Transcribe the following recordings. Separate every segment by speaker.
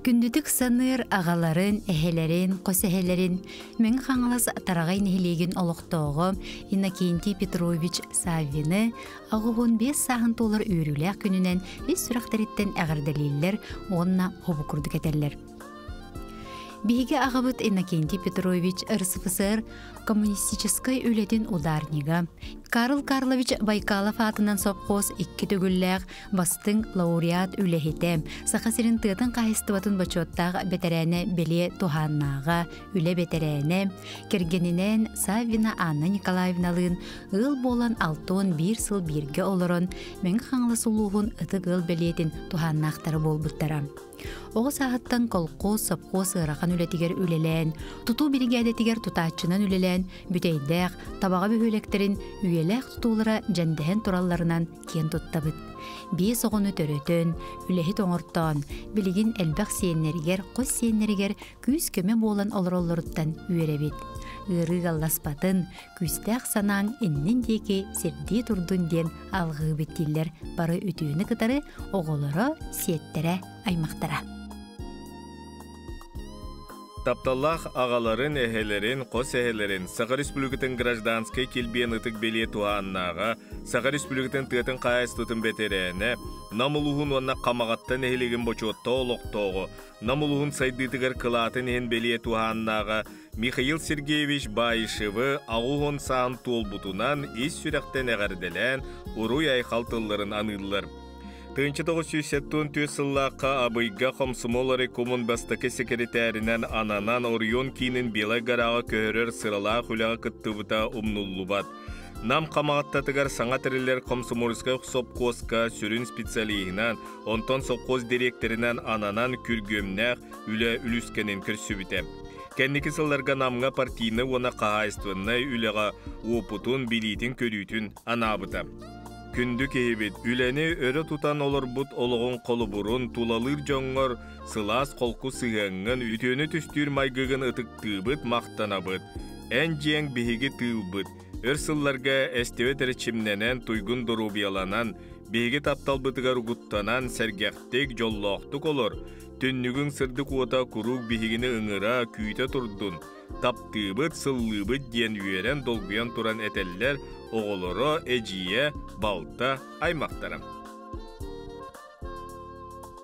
Speaker 1: Күндүтүк саныыр аҕаларын, эһэлэрин, хос эһэлэрин Мэҥэ Хаҥалас Тараҕай нэһилиэгин олохтооҕо Иннокентий Петрович Саввины 85 сааһын туолар үөрүүлээх күнүнэн ис сүрэхтэриттэн эҕэрдэлииллэр уонна хобу курдук этэллэр. Биһиги аҕабыт Иннокентий Петрович РСФСР коммунистическай үлэтин ударнига, Карл Карлович Байкалов аатынан сопхуос икки төгүллээх бастыҥ лауреат үлэһитэ, Саха сирин тыатын хаһайыстыбатын бочуоттаах бэтэрээнэ бэлиэ туһааннааҕа, үлэ бэтэрээнэ, кэргэнинээн Саввина Анна Николаевналыын ыал буолан 61 сыл бииргэ олорон Мэҥэ Хаҥалас улууһун ытык ыал бэлиэтин туһааннаахтара буолбуттара. Оҕо сааһыттан колхоз, сопхуос ыарахан үлэтигэр үлэлээн, тутуу биригээдэтигэр тутааччынан үлэлээн, Бүтэйдээх, Табаҕа бөһүөлэктэрин үйэлээх тутуулара дьэндэһэн туралларынан киэн туттабыт. Биэс оҕону төрөтөн, үлэһит оҥортоон, билигин элбэх сиэннэригэр, хос сиэннэригэр күүс-көмө буолан олороллоруттан үөрэбит. Ыарыы галласпатын, күүстээх санааҥ иннин диэки сирдии турдун диэн алҕыыбыт дииллэр бары үтүөнү кытары оҕолоро, сиэттэрэ, аймахтара.
Speaker 2: Тапталлаах аҕаларын, эһэлэрин, хос эһэлэрин, Саха Республикатын гражданскай килбиэн ытык бэлиэ туһааннааҕа, Саха Республикатын тыатын хаһаайыстыбатын бэтэрээнэ, Нам улууһун уонна Хамаҕатта нэһилиэгин бочуоттаах олохтооҕо, Нам улууһун сайдыытыгар кылаатын иһин бэлиэ туһааннааҕа Михаил Сергеевич Баишевы 80 саан туолбутунан ис сүрэхтэн эҕэрдэлээн, уруй-айхал тылларын аныыллар. 1974 сыллаахха Абыйга комсомол райкомун бастакы секретаринэн ананан оройуон киинин Белай Гораҕа көһөрөр сыралаах үлэҕэ кыттыбыта умнуллубат. Нам Хамаҕаттатыгар саҥа тэриллэр комсомольскай сопхуоска сүрүн специалиһынан, онтон сопхуос дириэктэринэн ананан күргүөмнээх үлэ үлүскэнин көрсүбүтэ. Кэнники сылларга Намҥа партийнай уонна хаһаайыстыбаннай үлэҕэ уопутун, билиитин-көрүүтүн анаабыта. Күндү киһибит, үлэни өрө тутан олорбут олоҕуҥ холобурун, тулалыыр дьоҥҥор сылаас холку сыһыаҥҥын, үтүөнү түстүүр майгыгын ытыктыыбыт, махтанабыт. Эн дьиэҥ биһиги тыылбыт. Өр сылларга эстибэт эрчимнэнэн, туйгун доруобуйаланан, биһиги тапталбытыгар угуттанан, сэргэхтик, дьоллоохтук олор. Түннүгүҥ сырдык уота куруук биһигини ыҥыра, күүтэ турдун. Таптыыбыт, сыллыыбыт диэн үөрэн, долгуйан туран этэллэр оҕолоро, эдьиийэ, балта, аймахтара.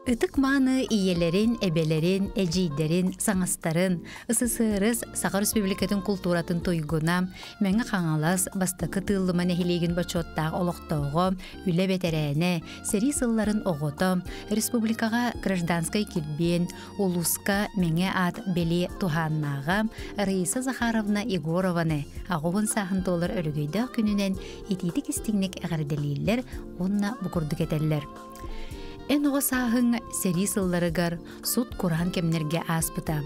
Speaker 1: Ытык мааны ийэлэрин, эбэлэрин, эдьиийдэрин, саҥастарын, СССР Саха Республикатын култууратын туйгуна, Мэҥэ Хаҥалас бастакы Тыыллыма нэһилиэгин бочуоттаах олохтооҕо, үлэ бэтэрээнэ, сэрии сылларын оҕото, республикаҕа гражданскай килбиэн, улууска Мэҥэ аат бэлиэ туһааннааҕа Раиса Захаровна Егорованы 80 сааһын туолар өрөгөйдөөх күнүнэн итиитик истиҥник эҕэрдэлииллэр уонна бу курдук этэллэр. Эн оҕо сааһыҥ сэрии сылларыгар сут-кураан кэмнэргэ ааспыта.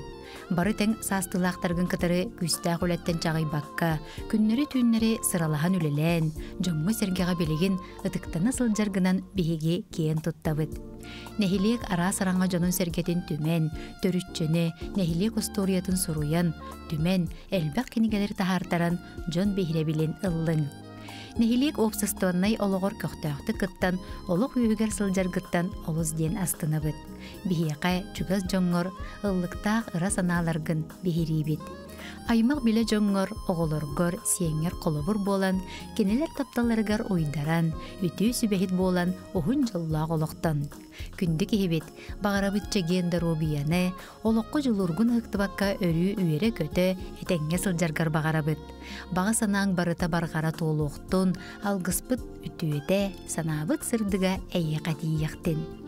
Speaker 1: Бары тэҥ саастыылаахтаргын кытары күүстээх үлэттэн чаҕыйбакка, күннэри-түүннэри сыралаһан үлэлээн, дьоҥҥо-сэргэҕэ билигин ытыктана сылдьаргынан биһиги киэн туттабыт. Нэһилиэк араас араҥа дьонун-сэргэтин түмэн, төрүччүнү, нэһилиэк остуоруйатын суруйан, түмэн, элбэх кинигэлэри таһаартаран дьон биһирэбилин ыллыҥ. Нэһилиэк уопсастыбаннай олоҕор көхтөөхтүк кыттан, олох үөһүгэр сылдьаргыттан олус диэн астынабыт. Биһиэхэ чугас дьоҥҥор ыллыктаах ыра санааларгын биһириибит. Аймах-билэ дьоҥҥор, оҕолоргор, сиэҥҥэр холобур буолан, кинилэр тапталларыгар уйдаран, үтүө сүбэһит буолан уһун дьоллоох олохтон. Күндү киһибит, баҕарабыт чэгиэн доруобуйаны, олоххо дьулуургун ыһыктыбакка өрүү үөрэ-көтө, этэҥҥэ сылдьаргар баҕарабыт. Баҕа санааҥ барыта барҕара туолуохтун, алгыспыт үтүөтэ, санаабыт сырдыга эйиэхэ тиийиэхтин.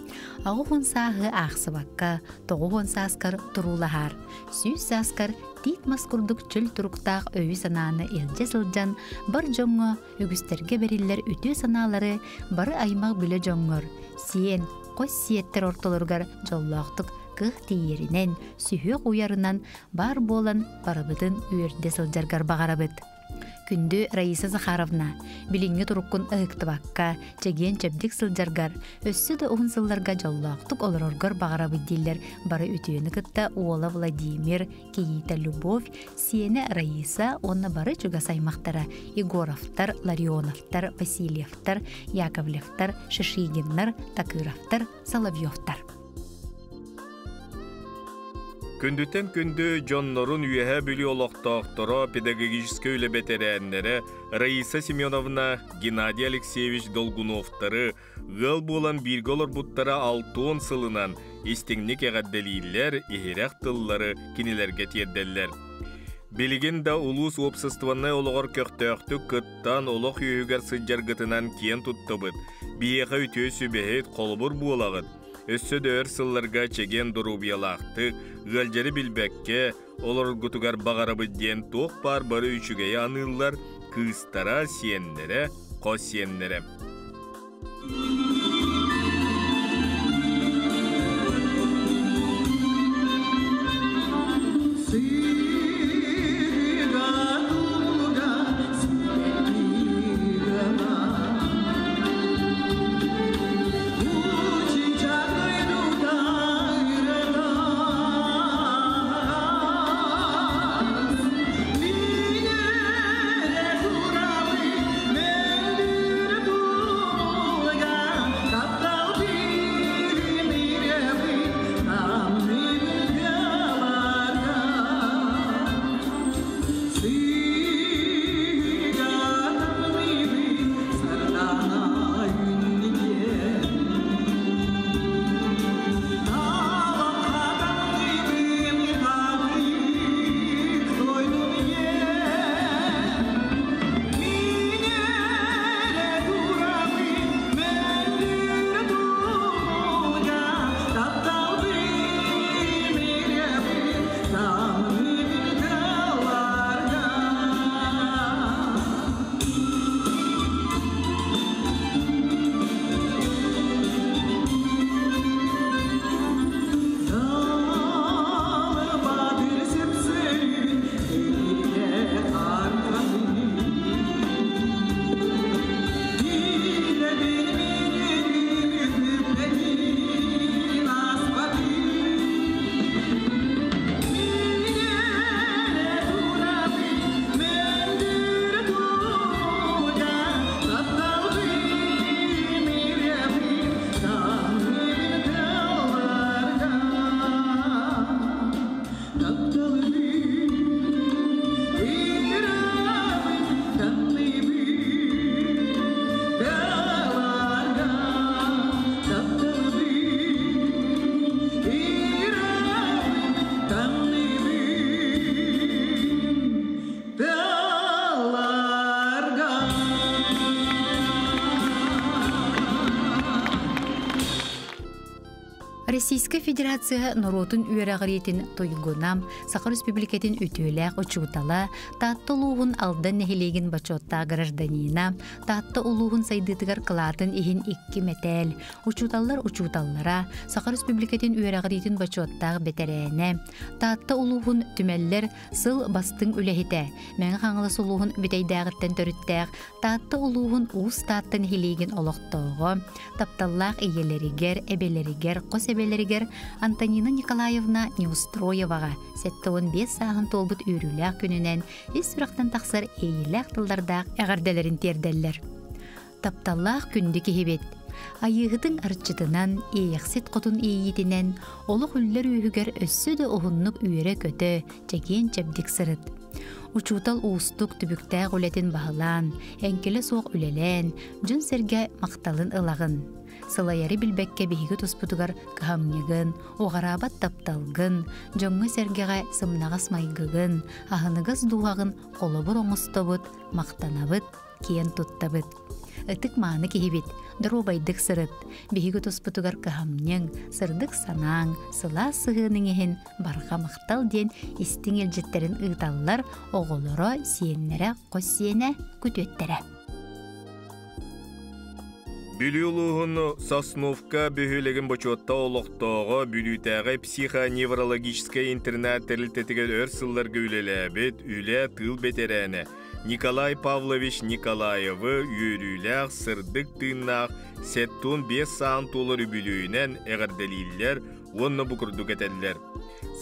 Speaker 1: 80 сааһы аахсыбакка, 90 сааскар туруулаһаар, 100 сааскар тиит мас курдук чөл туруктаах өйү-санааны илдьэ сылдьан, бар дьоҥҥо үгүстэргэ бэриллэр үтүө санаалары бары аймах билэ дьоҥҥор, сиэн, хос сиэттэр ортолоругар дьоллоохтук кыах тиийэринэн, сүһүөх уйарынан баар буолан барыбытын үөрдэ сылдьаргар баҕарабыт. Күндү Раиса Захаровна, билиҥҥи туруккун ыһыктыбакка, чэгиэн-чэбдик сылдьаргар, өссө да уһун сылларга дьоллоохтук олороргор баҕарабыт дииллэр бары үтүөнү кытта уола Владимир, кийиитэ Любовь, сиэнэ Раиса уонна бары чугас аймахтара Егоровтар, Ларионовтар, Васильевтар, Яковлевтар, Шишигиннар, Такыровтар, Соловьевтар.
Speaker 2: Күндүттэн күндү дьоннорун Үөһээ Бүлүү олохтоохторо, педагогическай үлэ бэтэрээннэрэ Раиса Семеновна, Геннадий Алексеевич Долгуновтары ыал буолан бииргэ олорбуттара 60 сылынан истиҥник эҕэрдэлииллэр, иһирэх тыллары кинилэргэ тиэрдэллэр. Билигин да улуус уопсастыбаннай олоҕор көхтөөхтүк кыттан олох үөһүгэр сылдьаргытынан киэн туттабыт. Биһиэхэ үтүө сүбэһит, холобур буолаҕыт. Өссө да өр сылларга чэгиэн доруобуйалаахтык, ыалдьары билбэккэ олороргутугар баҕарабыт диэн туох баар бары үчүгэйи аныыллар кыыстара, сиэннэрэ, хос сиэннэрэ.
Speaker 1: Российскай Федерация норуотун үөрэҕириитин туйгуна, Саха Республикатын үтүөлээх учуутала, Таатта улууһун Алдан нэһилиэгин бочуоттаах гражданина, Таатта улууһун сайдыытыгар кылаатын иһин икки мэтээл, учууталлар учууталлара, Саха Республикатын үөрэҕириитин бочуоттаах бэтэрээнэ, Таатта улууһун түмэллэр сыл бастыҥ үлэһитэ, Мэҥэ Хаҥалас улууһун Бүтэйдээҕиттэн төрүттээх Таатта улууһун Уус Таатта нэһилиэгин олохтооҕо, тапталлаах ийэлэригэр, эбэлэригэр, хос эбэлэригэр Антонина Николаевна Неустроеваҕа 75 сааһын туолбут үөрүүлээх күнүнэн ис сүрэхтэн тахсар иэйиилээх тыллардаах эҕэрдэлэрин тиэрдэллэр. Тапталлаах күндү киһибит! Айыыһытыҥ арчытынан, иэйэхсит хотун иэйиитинэн олох үллэр үөһүгэр өссө да уһуннук үөрэ-көтө, чэгиэн-чэбдик сырыт. Учуутал уустук түбүктээх үлэтин баһылаан, эҥкилэ суох үлэлээн, дьон-сэргэ махталын ылаҕын. Сылайары билбэккэ биһиги туспутугар кыһамньыгын, уҕараабат тапталгын, дьоҥҥо-сэргэҕэ сымнаҕас майгыгын, аһыныгас дууһаҕын холобур оҥостобут, махтанабыт, киэн туттабыт. Ытык-мааны киһибит, доруобайдык сырыт, биһиги туспутугар кыһамньыҥ, сырдык санааҥ, сылаас сыһыаныҥ иһин барҕа махтал диэн истиҥ илдьиттэрин ыыталлар оҕолоро, сиэннэрэ, хос сиэнэ, күтүөттэрэ.
Speaker 2: Бүлүү улууһун Сосновка бөһүөлэгин бочуотта олохтооҕо Бүлүүтээҕи психоневрологическай интернат тэрилтэтигэр өр сылларга үлэлээбит үлэ тыыл бэтэрээнэ Николай Павлович Николаевы үөрүүлээх, сырдык тыыннаах 75 саан туолар үбүлүөйүнэн эҕэрдэлииллэр уонна бу курдук этэллэр.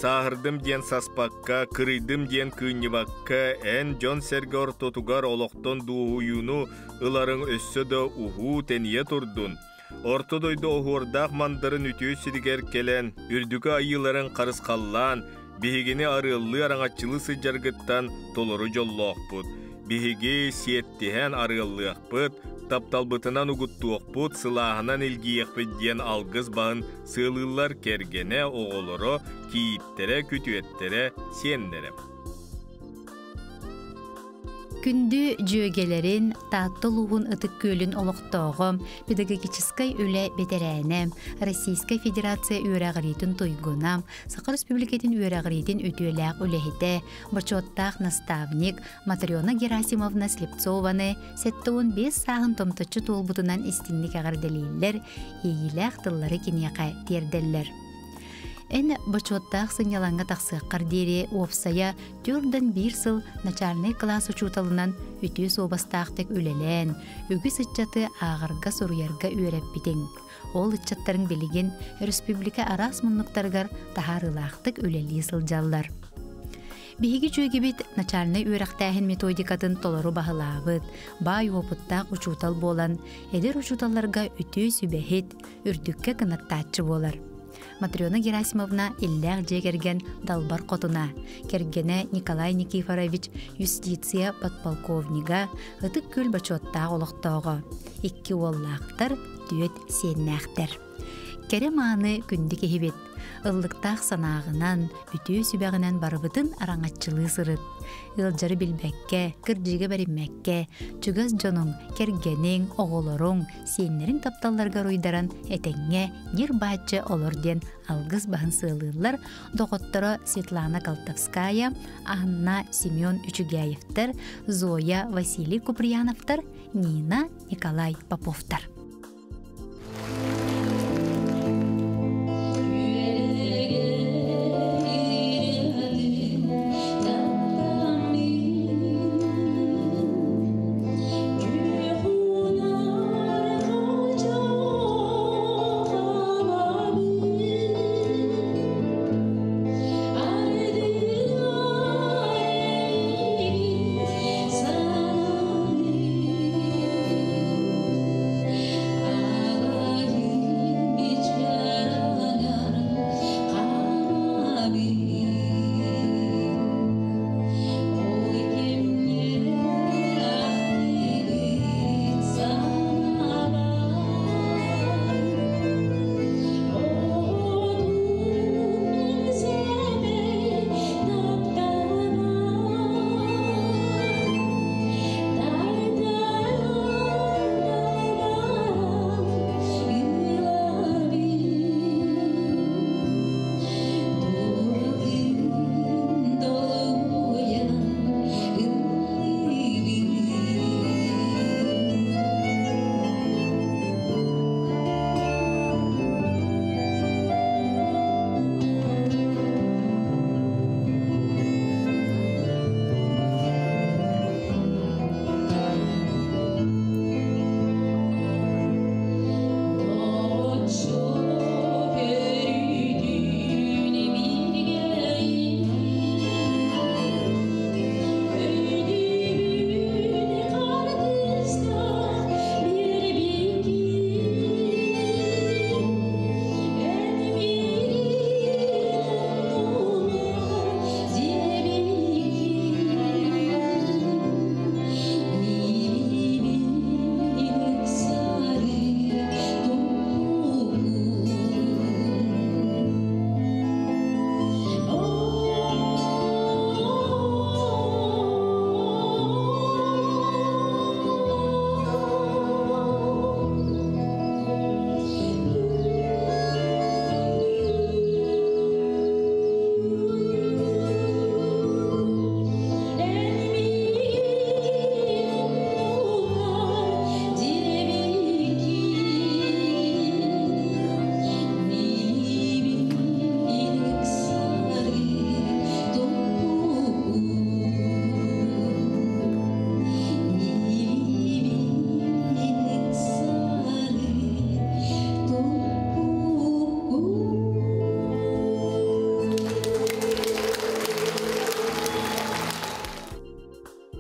Speaker 2: Сааһырдым диэн саспакка, кырыйдым диэн кыынньыбакка, эн дьон-сэргэ ортотугар олохтон дуоһуйууну ыларыҥ өссө да уһуу тэнийэ турдун. Орто дойду оһуордаах мандарын үтүө сиригэр кэлэн, үрдүкү айыыларын харысхаллаан, Биһигини арыаллыы араҥаччылыы сылдьаргыттан толору дьоллоохпут. Биһиги сиэттиһэн арыаллыахпыт, тапталбытынан угуттуохпут, сылааһынан илгийиэхпит диэн алгыс баһын сыалыыллар кэргэнэ, оҕолоро, кийииттэрэ, күтүөттэрэ, сиэннэрэ.
Speaker 1: Күндү дьүөгэлэрин, Таатта улууһун Ытык Күөлүн олохтооҕо, педагогическай үлэ бэтэрээнэ, Российскай Федерация үөрэҕириитин туйгуна, Саха Республикатын үөрэҕириитин үтүөлээх үлэһитэ, бочуоттаах наставник Матрена Герасимовна Слепцованы 75 сааһын томточчу туолбутунан истиҥник эҕэрдэлииллэр, иэйиилээх тыллары киниэхэ тиэрдэллэр. Эн бочуоттаах сынньалаҥҥа тахсыаххар диэри уопсайа түөртэн биир сыл начальнай кылаас учууталынан үтүө суобастаахтык үлэлээн, үгүс ыччаты ааҕарга-суруйарга үөрэппитиҥ. Ол ыччаттарыҥ билигин республика араас муннуктарыгар таһаарыылаахтык үлэлии сылдьаллар. Биһиги дьүөгэбит начальнай үөрэхтээһин методикатын толору баһылаабыт, баай уопуттаах учуутал буолан, эдэр учууталларга үтүө сүбэһит, үрдүккэ кынаттааччы буолар. Матрена Герасимовна иллээх дьиэ кэргэн далбар хотуна, кэргэнэ Николай Никифорович юстиция подполковнига, Ытык Күөл бочуоттаах олохтооҕо, икки уоллаахтар, түөрт сиэннээхтэр. Кэрэ-мааны күндү киһибит, ыллыктаах санааҕынан, үтүө сүбэҕинэн барыбытын араҥаччылыы сырыт. Ыалдьары билбэккэ, кырдьыга бэриммэккэ, чугас дьонуҥ, кэргэниҥ, оҕолоруҥ, сиэннэриҥ тапталларыгар уйдаран этэҥҥэ ньир-бааччы олор диэн алгыс баһын сыалыыллар доҕотторо Светлана Колтовская, Анна Семен Үчүгэевтэр, Зоя Василий Куприяновтар, Нина Николай Поповтар.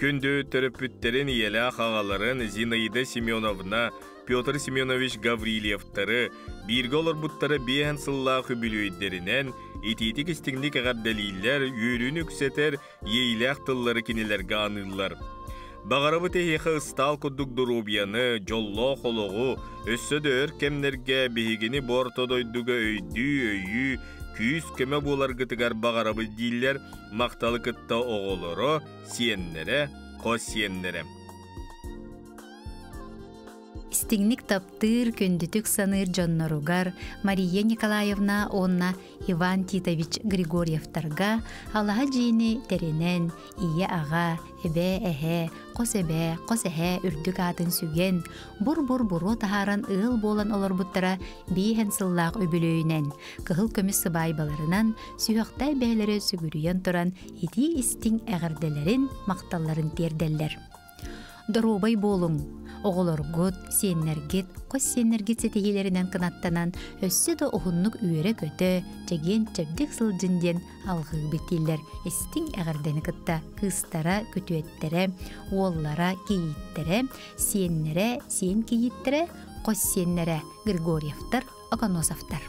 Speaker 2: Күндү төрөппүттэрин ийэлээх аҕаларын Зинаида Семеновна, Петр Семенович Гаврильевтары, бииргэ олорбуттара биэһэн сыллаах үбүлүөйдэринэн итиитик истиҥник эҕэрдэлииллэр, үөрүүнү үксэтэр иэйилээх тыллары кинилэргэ аныыллар. Баҕарабыт эһиэхэ ыстаал курдук доруобуйаны, дьоллоох олоҕу, өссө да өр кэмнэргэ биһигини бу орто дойдуга өйдүү, өйүү, күүс-көмө буоларгытыгар баҕарабыт дииллэр махталы кытта оҕолоро, сиэннэрэ, хос сиэннэрэ.
Speaker 1: Истиҥник таптыыр, күндүтүк саныыр дьонноругар Мария Николаевна уонна Иван Титович Григорьевтарга алаһа дьиэни тэринэн, ийэ-аҕа, эбээ-эһээ, хос эбээ, хос эһээ үрдүк аатын сүгэн, бур-бур буруо таһааран ыал буолан олорбуттара биэһэн сыллаах үбүлүөйүнэн, кыһыл көмүс сыбаайбаларынан сүһүөхтэй бэйэлэрэ сүгүрүйэн туран итии-истиҥ эҕэрдэлэрин, махталларын тиэрдэллэр. Доруобай буолуҥ! Оҕолоргут, сиэннэргит, хос сиэннэргит ситиһиилэринэн кынаттанан, өссө да уһуннук үөрэ-көтө, чэгиэн-чэбдик сылдьын диэн алҕыыбыт дииллэр истиҥ эҕэрдэни кытта кыыстара, күтүөттэрэ, уоллара, кийииттэрэ, сиэннэрэ, сиэн кийииттэрэ, хос сиэннэрэ Григорьевтар, Оконосовтар.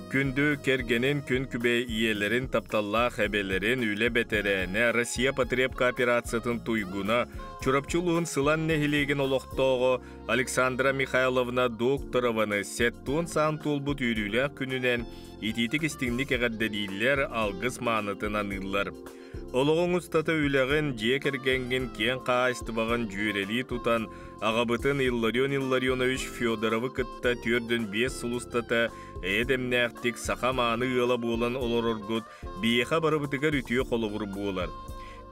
Speaker 2: Күндү кэргэнин күн күбэй ийэлэрин, тапталлаах эбэлэрин, үлэ бэтэрээнэ, Россия потребкооперациятын туйгуна, Чурапчы улууһун Сылан нэһилиэгин олохтооҕо Александра Михайловна Докторованы сэттуон саан туолбут үөрүүлээх күнүнэн итиитик-истиҥник эҕэрдэлииллэр, алгыс маанытын аныыллар. Олоҕуҥ устата үлэҕин, дьиэ кэргэҥҥин киэҥ хаһаайыстыбаҕын дьүөрэлии тутан, аҕабытын Илларион Илларионович Федоровы кытта 45 сыл устата эйэ-дэмнээхтик саха мааны ыала буолан олороргут биһиэхэ барыбытыгар үтүө холобур буолар.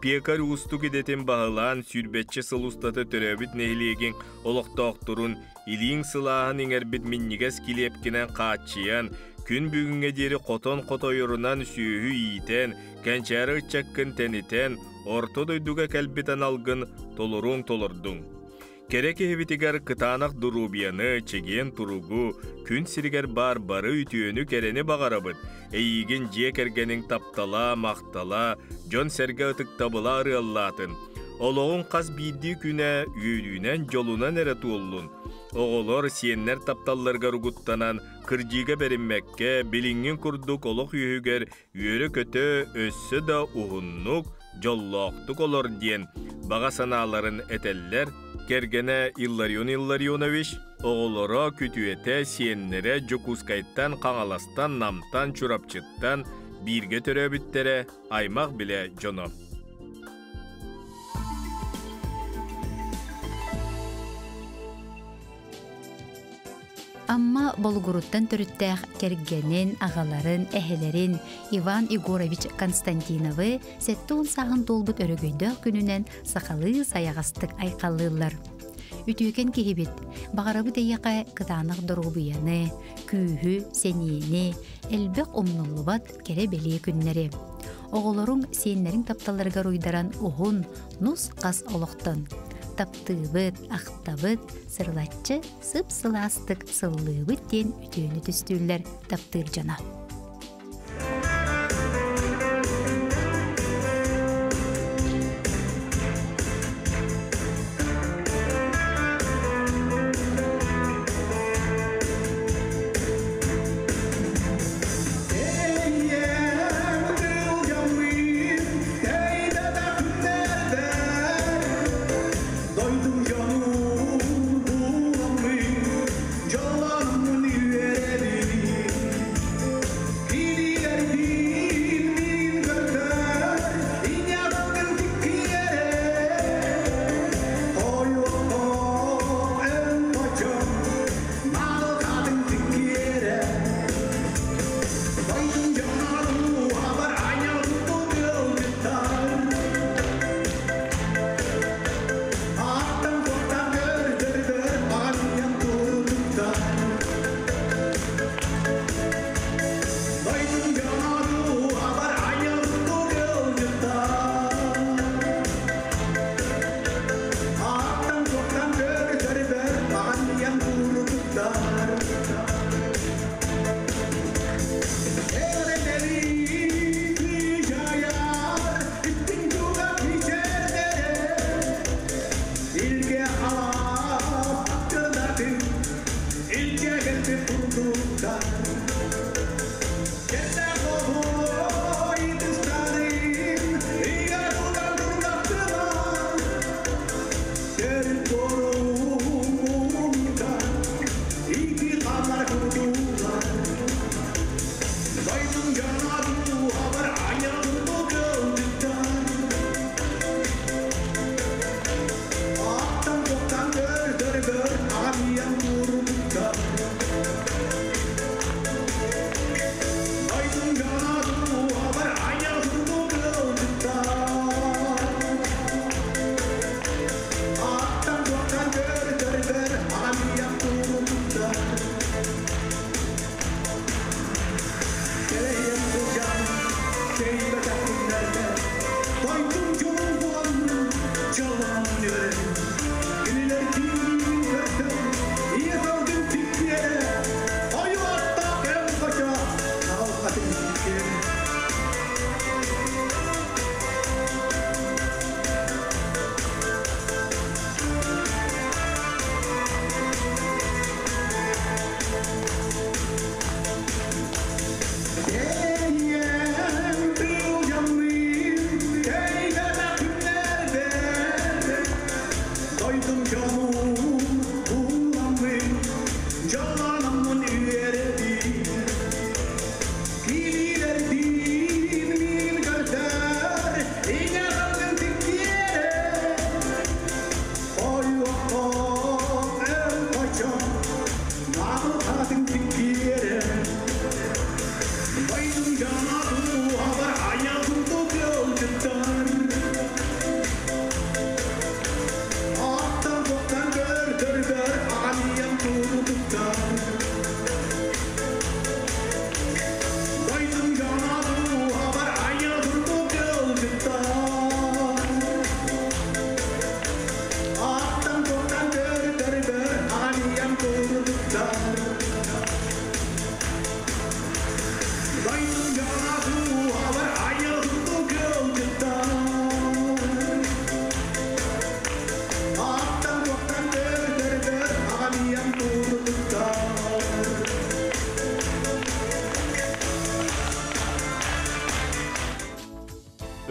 Speaker 2: Пекарь уустук идэтин баһылаан сүүрбэччэ сыл устата төрөөбүт нэһилиэгиҥ олохтоохторун илииҥ сылааһын иҥэрбит минньигэс килиэпкинэн хааччыйан, күн бүгүҥҥэ диэри хотон хотойорунан сүөһү иитэн, кэнчээри ыччаккын тэнитэн, орто дойдуга кэлбит аналгын толоруоҥ толордуҥ. Кэрэ киһибитигэр кытаанах доруобуйаны, чэгиэн туругу, күн сиригэр баар бары үтүөнү-кэрэни баҕарабыт. Эйиигин дьиэ кэргэниҥ таптала, махтала, дьон-сэргэ ытыктабыла арыаллаатын. Олоҕуҥ хас биирдии күнэ үөрүүнэн, дьолунан эрэ туоллун. Оҕолор, сиэннэр тапталларыгар угуттанан, кырдьыыга бэриммэккэ, билиҥҥин курдук олох үөһүгэр үөрэ-көтө өссө да уһуннук, дьоллоохтук олор диэн баҕа санааларын этэллэр кэргэнэ Илларион Илларионович, оҕолоро, күтүөтэ, сиэннэрэ Дьокуускайтан, Хаҥаластан, Намтан, Чурапчыттан бииргэ төрөөбүттэрэ, аймах-билэ дьоно.
Speaker 1: Амма Болугуруттан төрүттээх кэргэнин, аҕаларын, эһэлэрин Иван Егорович Константиновы 70 сааһын туолбут өрөгөйдөөх күнүнэн сахалыы сайаҕастык айхаллыыллар. Үтүөкэн киһибит, баҕарабыт эйиэхэ кытаанах доруобуйаны, күүһү, сэниэни, элбэх умнуллубат кэрэ-бэлиэ күннэри. Оҕолоруҥ сиэннэриҥ тапталларыгар уйдаран уһун, нус-хас олохтон. Таптыыбыт, ахтабыт, сырылаччы сып-сылаастык сыллыыбыт диэн үтүөнү түстүүллэр таптыыр дьоно.
Speaker 3: Дойдум дьонун буламмын, дьоллонуммун үөрэбин.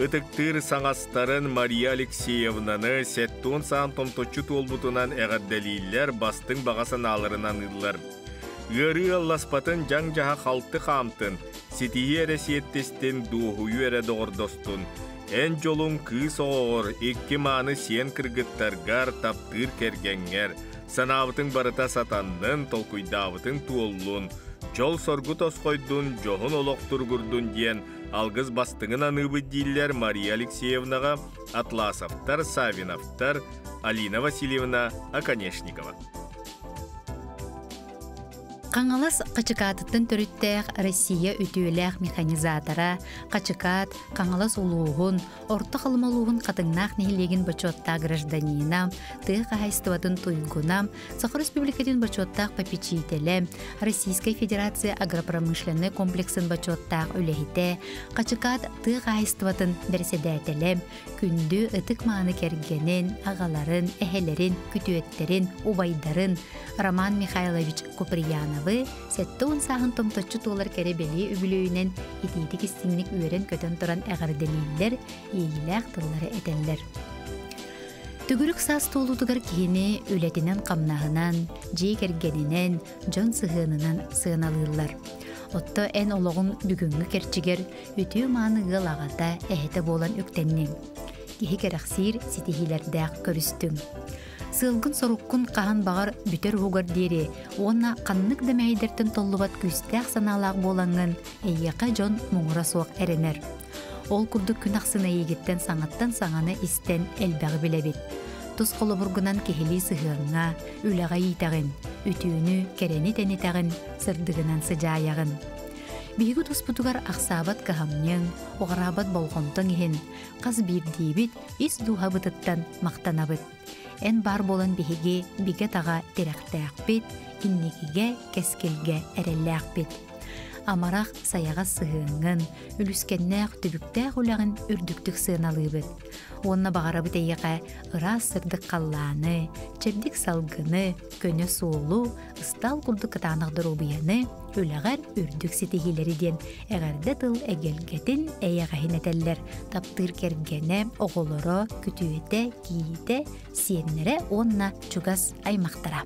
Speaker 2: Ытыктыыр саҥастарын Мария Алексеевнаны сэттион саан томточчу туолбутунан эҕэрдэлииллэр, бастыҥ баҕа санааларын аныыллар. Ыарыы алласпатын дьаҥ-дьаһах халты хаамтын, ситиһии эрэ сиэттистин, дуоһуйуу эрэ доҕордостун. Эн дьолуҥ кыыс оҕоҕор, икки мааны сиэн кыргыттаргар, таптыыр кэргэҥҥэр. Санаабытыҥ барыта сатаннын, толкуйдаабытыҥ туоллун, дьол-соргу тосхойдун, дьоһун олох туругурдун диэн алгыс бастыҥын аныыбыт дииллэр Мария Алексеевнаҕа Атласовтар, Савиновтар, Алина Васильевна Оконешникова.
Speaker 1: Хаҥалас Хачыкаатыттан төрүттээх Россия үтүөлээх механизатора, Хачыкаат Хаҥалас улууһун, Орто Халыма улууһун Хатыҥнаах нэһилиэгин бочуоттаах гражданина, тыа хаһаайыстыбатын туйгуна, Саха Республикатын бочуоттаах попечителэ, Российскай Федерация агропромышленнай комплексын бочуоттаах үлэһитэ, Хачыкаат тыа хаһаайыстыбатын бэрэссэдээтэлэ, күндү ытык-мааны кэргэнин, аҕаларын, эһэлэрин, күтүөттэрин, убайдарын Роман Михайлович Куприяновы 70 сааһын томточчу туолар кэрэ бэлиэ үбүлүөйүнэн итиитик истиҥник үөрэн-көтөн туран эҕэрдэлииллэр, иэйиилээх тыллары этэллэр. Төгүрүк саас туолуутугар киһини үлэтинэн-хамнаһынан, дьиэ кэргэнинэн, дьон сыһыанынан сыаналыыллар. Отто эн олоҕуҥ бүгүҥҥү кэрчигэр үтүө-мааны ыал аҕата, эһэтэ буолан үктэнниҥ. Киһи кэрэхсиир ситиһиилэрдээх көрүстүҥ. Сыалгын-соруккун хаһан баҕар бүтэр уһугар диэри уонна ханнык да мэһэйдэртэн толлубат күүстээх санаалаах буолаҥҥын эйиэхэ дьон муҥура суох эрэнэр. Ол курдук күн ахсын эйигиттэн саҥаттан саҥаны истэн элбэҕи билэбит. Тус холобургунан киһилии сыһыаҥҥа, үлэҕэ иитэҕин, үтүөнү, кэрэни тэнитэҕин, сырдыгынан сыдьаайаҕын. Биһиги туспутугар ахсаабат кыһамньыҥ, уҕараабат болҕомтоҥ иһин хас биирдиибит ис дууһабытыттан махтанабыт. Эн баар буолан биһиги бигэ-таҕа тирэхтээхпит, инникигэ, кэскилгэ эрэллээхпит. Амарах сайаҕас сыһыаҥҥын, үлүскэннээх түбүктээх үлэҕин үрдүктүк сыаналыыбыт. Уонна баҕарабыт эйиэхэ ыраас сырдык халлааны, чэбдик салгыны, көнө суолу, ыстаал курдук кытаанах доруобуйаны, үлэҕэр үрдүк ситиһиилэри диэн эҕэрдэ тыл эгэлгэтин эйэҕэһин этэллэр таптыыр кэргэнэ, оҕолоро, күтүөтэ, кийиитэ, сиэннэрэ уонна чугас аймахтара.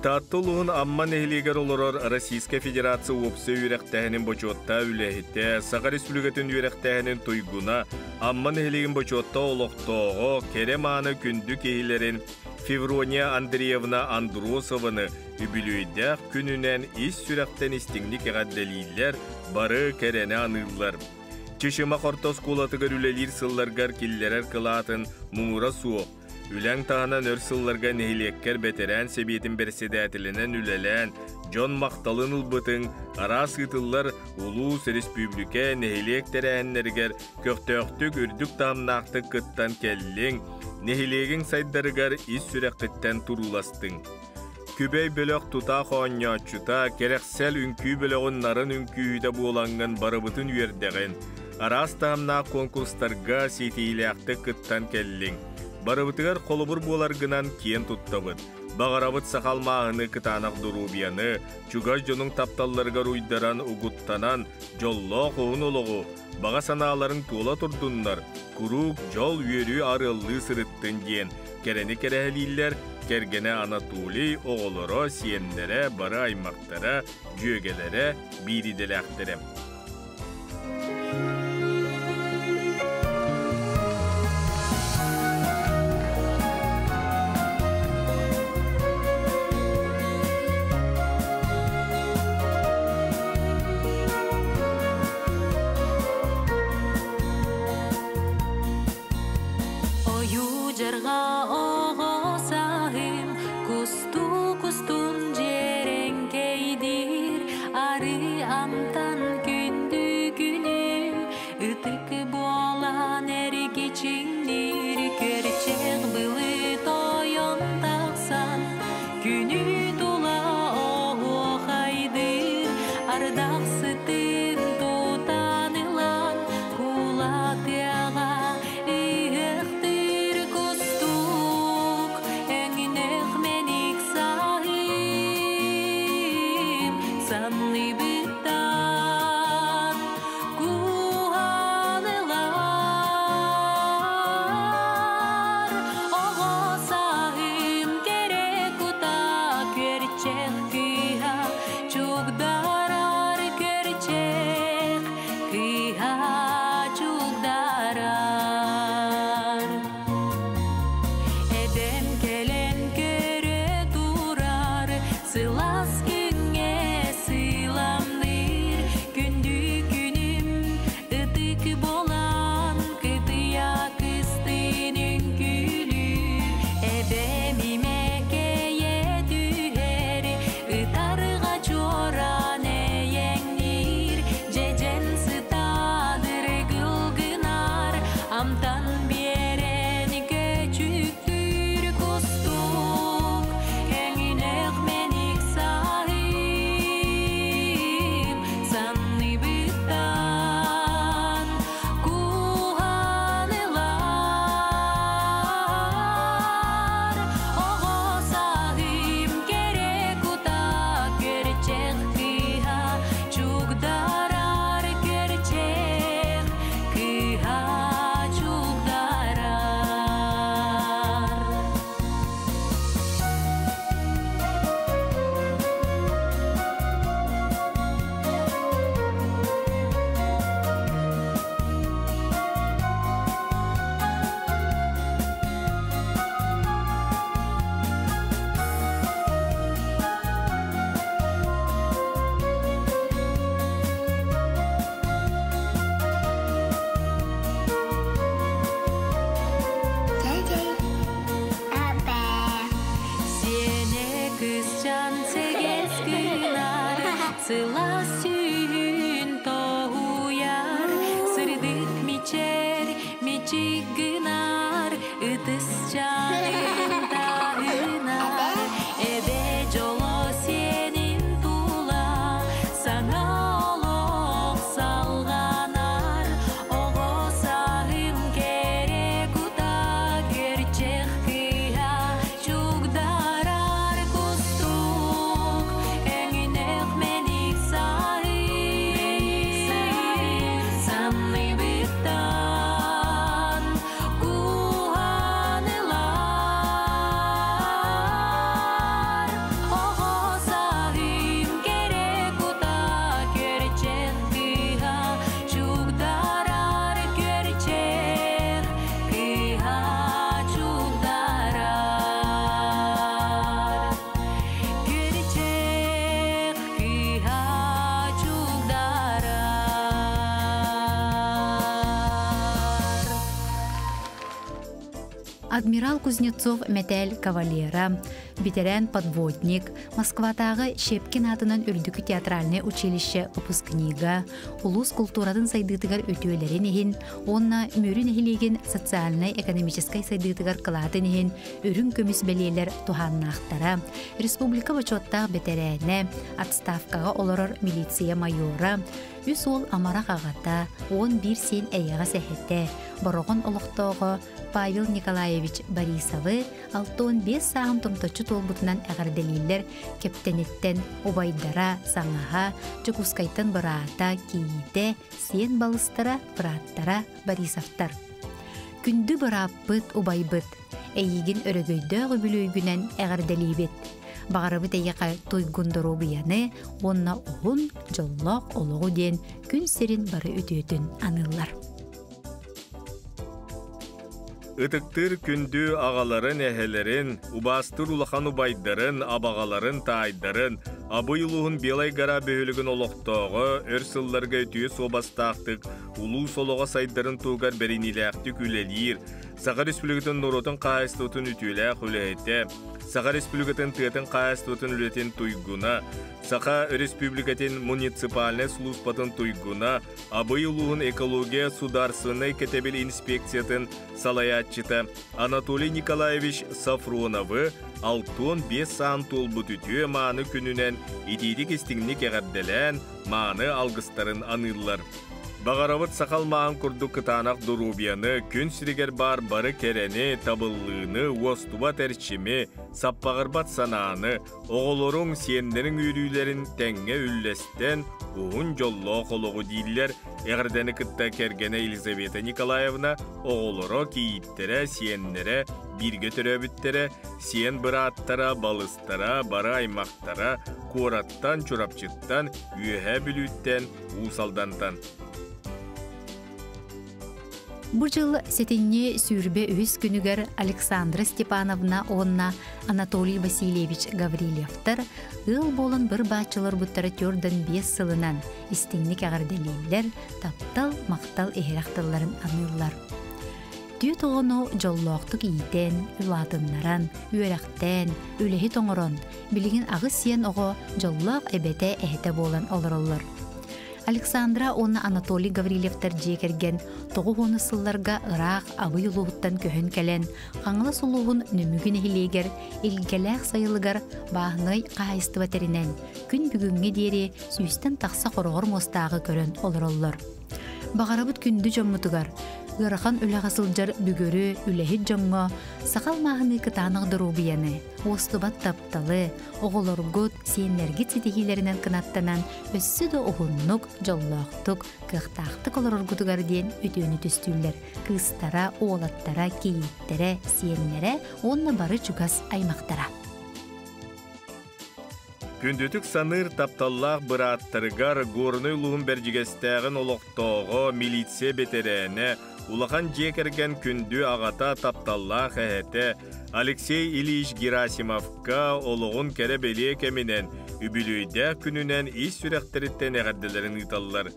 Speaker 2: Таатта улууһун Амма нэһилиэгэр олорор Российскай Федерация уопсай үөрэхтээһинин бочуоттаах үлэһитэ, Саха Республикатын үөрэхтээһинин туйгуна, Амма нэһилиэгин бочуоттаах олохтооҕо, кэрэ-мааны күндү киһилэрин Феврония Андреевна Андросованы үбүлүөйдээх күнүнэн ис сүрэхтэн истиҥник эҕэрдэлииллэр, бары кэрэни аныыллар. Чычымах орто оскуолатыгар үлэлиир сылларгар киллэрэр кылаатын муҥура суох, Үлэҥ таһынан өр сылларга нэһилиэккэр бэтэрээн сэбиэтин бэрэссэдээтэлинэн үлэлээн, дьон махталын ылбытыҥ, араас ыытыллар улуус, республика, нэһилиэк тэрээһиннэригэр көхтөөхтүк, үрдүк таһымнаахтык кыттан кэллиҥ, нэһилиэгиҥ сайдарыгар ис сүрэххиттэн турууластыҥ. Күбэй бөлөх тутаах оонньооччута, кэрэхсэл үҥкүү бөлөҕүн нарын үҥкүүһүтэ буолаҥҥын барыбытын үөрдэҕин. Араас таһымнаах конкурстарга ситиһиилээхтик кыттан кэллиҥ. Барыбытыгар холобур буоларгынан киэн туттабыт. Баҕарабыт саха алмааһыны кытаанах доруобуйаны, чугас дьонуҥ тапталларыгар уйдаран, угуттанан, дьоллоох уһун олоҕу, баҕа санааларыҥ туола турдуннар, куруук дьол-үөрүү арыаллыы сырыттын диэн кэрэни кэрэһэлииллэр кэргэнэ Анатолий, оҕолоро, сиэннэрэ, бары аймахтара, дьүөгэлэрэ, биир идэлээхтэрэ.
Speaker 3: Ойуу-дьарҕа оҕо сааһым кустуу-кустун дьиэрэҥкэйдиир арыы амтан күндү күнүм ытык буолан эргичиҥниир күөрчэх былыт ойон тахсан күнү тула оһуохайдыыр ардах сытын тутан ылан кулатыаҕа ыһыахтыыр кустук өҥнөөх мэник саһым санныбыттан Сылаас сүүһүн тоһуйар, сырдык мичээр мичик гынар, ытыс чаанын таһынар, эбэ дьоло сиэнин тула, саҥа олох салҕанар, оҕо сааһым кэрэ кута, күөрчэх кыыһа чугдарар кустук, эҥинэх мэник саһыы, санныбыттан кууһан ылар. Оҕо сааһым кэрэ кута, күөрчэх кыыһа чугдарар күөрчэх кыыһа чугдарар. Күөрчэх кыыһа чугдарар.
Speaker 1: Адмирал Кузнецов мэтээл кавалера, ветеран подводник, Москватааҕы Щепкин аатынан Үрдүкү театральнай училище выпускнига, улуус култууратын сайдыытыгар үтүөлэрин иһин уонна Мүрү нэһилиэгин социальнай-экономическай сайдыытыгар кылаатын иһин үрүҥ көмүс бэлиэлэр туһааннаахтара, республика бочуоттаах бэтэрээнэ, отставкаҕа олорор милиция майора, үс уол амарах аҕата, 11 сиэн эйэҕэс эһэтэ, Бороҕон олохтооҕо Павел Николаевич Борисовы 65 сааһын томточчу туолбутунан эҕэрдэлииллэр Кэптэниттэн убайдара, саҥаһа, Дьокуускайтан быраата, кийиитэ, сиэн балыстара, бырааттара Борисовтар. Күндү бырааппыт, убайбыт, эйигин өрөгөйдөөх үбүлүөйгүнэн эҕэрдэлиибит. Баҕарабыт эйиэхэ туйгун доруобуйаны уонна уһун, дьоллоох олоҕу диэн күн сирин бары үтүөтүн аныыллар.
Speaker 2: Ытыктыыр күндү аҕаларын, эһэлэрин, убаастыыр улахан убайдарын, абаҕаларын, таайдарын, Абый улууһун Белай Гора бөһүөлэгин олохтооҕо өр сылларга үтүө суобастаахтык улуус олоҕо сайдарын туһугар бэриниилээхтик үлэлиир, Саха Республикатын норуотун хаһаайыстыбатын үтүөлээх үлэһитэ, Саха Республикатын тыатын хаһаайыстыбатын үлэтин туйгуна, Саха Республикатын муниципальнай сулууспатын туйгуна, Абый улууһун экология судаарственнай кэтэбил инспекциятын салайааччыта Анатолий Николаевич Сафроновы 65 саан туолбут үтүө мааны күнүнэн итиитик-истиҥник эҕэрдэлээн, мааны алгыстарын аныыллар. Баҕарабыт сахал маан курдук кытаанах доруобуйаны, күн сиригэр баар бары кэрэни, табыллыыны, уостубат эрчими, саппаҕырбат санааны, Оҕолоруҥ, сиэннэриҥ үөрүүлэрин тэҥҥэ үллэстэн, уһун дьоллоох олоҕу дииллэр эҕэрдэни кытта кэргэнэ Елизавета Николаевна, оҕолоро, кийииттэрэ, сиэннэрэ, бииргэ төрөөбүттэрэ, сиэн бырааттара, балыстара, бары аймахтара, куораттан, Чурапчыттан, Үөһээ Бүлүүттэн, Уус Алдантан.
Speaker 1: Бу дьыл сэтинньи 23 күнүгэр Александра Степановна уонна Анатолий Васильевич Гаврильевтар ыал буолан бір бааччыларбыттара төрдөн биэс сылынан истиҥник эҕэрдэлииллэр, таптал, махтал иһирэх тылларын аныыллар. Түөрт оҕону дьоллоохтук иитэн, улаатыннаран, үөрэхтээн, үлэһит оҥорон, билигин аҕыс сиэн оҕо дьоллоох эбэтэ, эһэтэ буолан олороллор. Александра уонна Анатолий Гаврильевтар дьиэ кэргэн 90 сылларга ыраах Абый улууһуттан көһөн кэлэн, Хаҥалас улууһун Нөмүгү нэһилиэгэр Илгэлээх сайылыгар бааһынай хаһаайыстыба тэринэн, күн бүгүҥҥэ диэри сүүстэн тахса хороҕор муостааҕы көрөн олороллор. Баҕарабыт күндү дьоммутугар, ыарахан үлэҕэ сылдьар бүгүрү үлэһит дьоҥҥо сахал мааһыныы кытаанах доруобуйаны, уостубат тапталы, оҕолоргут, сиэннэргит ситиһиилэринэн кынаттанан өссө да уһуннук, дьоллоохтук, кыахтаахтык олороргутугар диэн үтүөнү түстүүллэр кыыстара, уолаттара, кийииттэрэ, сиэннэрэ уонна бары чугас аймахтара.
Speaker 2: Күндүтүк саныыр тапталлаах бырааттарыгар Горнай улууһун Бэрдьигэстээҕин олохтооҕо, милиция бэтэрээнэ, улахан дьиэ кэргэн күндү аҕата, тапталлаах эһэтэ Алексей Ильич Герасимовка олоҕун кэрэ-бэлиэ кэминэн, үбүлүөйдээх күнүнэн ис сүрэхтэриттэн эҕэрдэлэрин ыыталлар.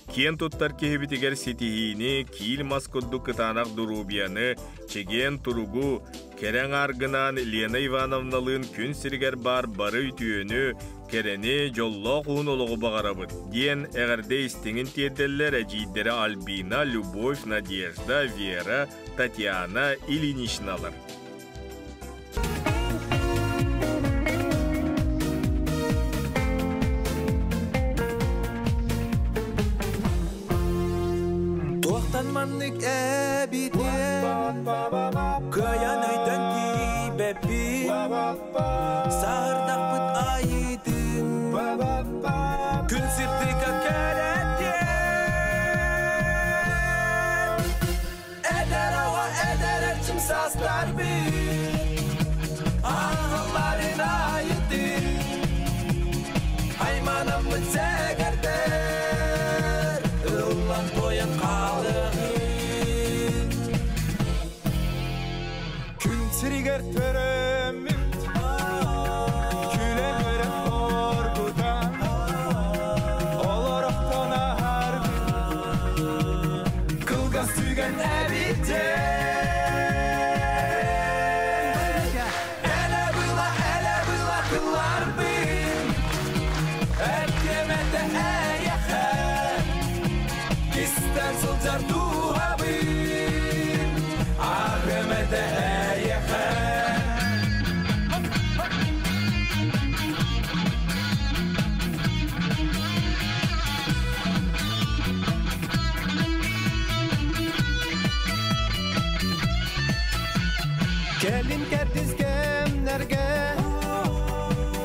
Speaker 2: Киэн туттар киһибитигэр ситиһиини, киил мас курдук кытаанах доруобуйаны, чэгиэн туругу, кэрэ аҥааргынаан Лена Ивановналыын күн сиригэр баар бары үтүөнү, Кэрэни, дьоллоох уһун олоҕу баҕарабыт, диэн эҕэрдэ истиҥин тиэрдэллэр эдьиийдэрэ Альбина, Любовь, Надежда, Вера, Татьяна Ильиничналар.
Speaker 4: Туохтан маннык эбитиэн Кыайан өйтөн тиийбэппин Саһырдахпыт айытын Күн сирдика кэрэтиэн Эдэр аҕа эдэр эрчим саастарбын Ааһалларын айытын Айманаммыт сэгэрдэр Ыллан туойан хаалыаҕын
Speaker 5: Күн сиригэр төрөммүт Күлэн-үөрэн оргутан Олорохтон аһарбыт Кылгас түгэн эбитин
Speaker 4: Элэ была, элэ была тылларбын Эркемете эйэхэ Кистэн сылдьар дууһабын Ааҕымете эйэхэ
Speaker 5: Кэлин кэрдис кэмнэргэ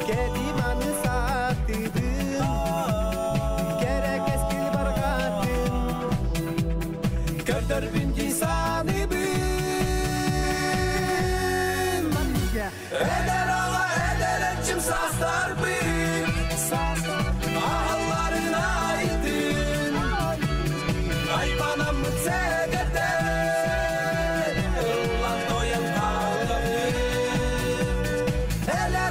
Speaker 5: Кэдиманы саатыдын Кэрэ кэскил барҕатын
Speaker 4: Көрдөрбүн дии саныыбын Эдэр аҕа эдэр эрчим саастарбын Аһалларын айытын Айманаммыт сэгэрдэр Ыллан тойон хаалыаҕын Элэ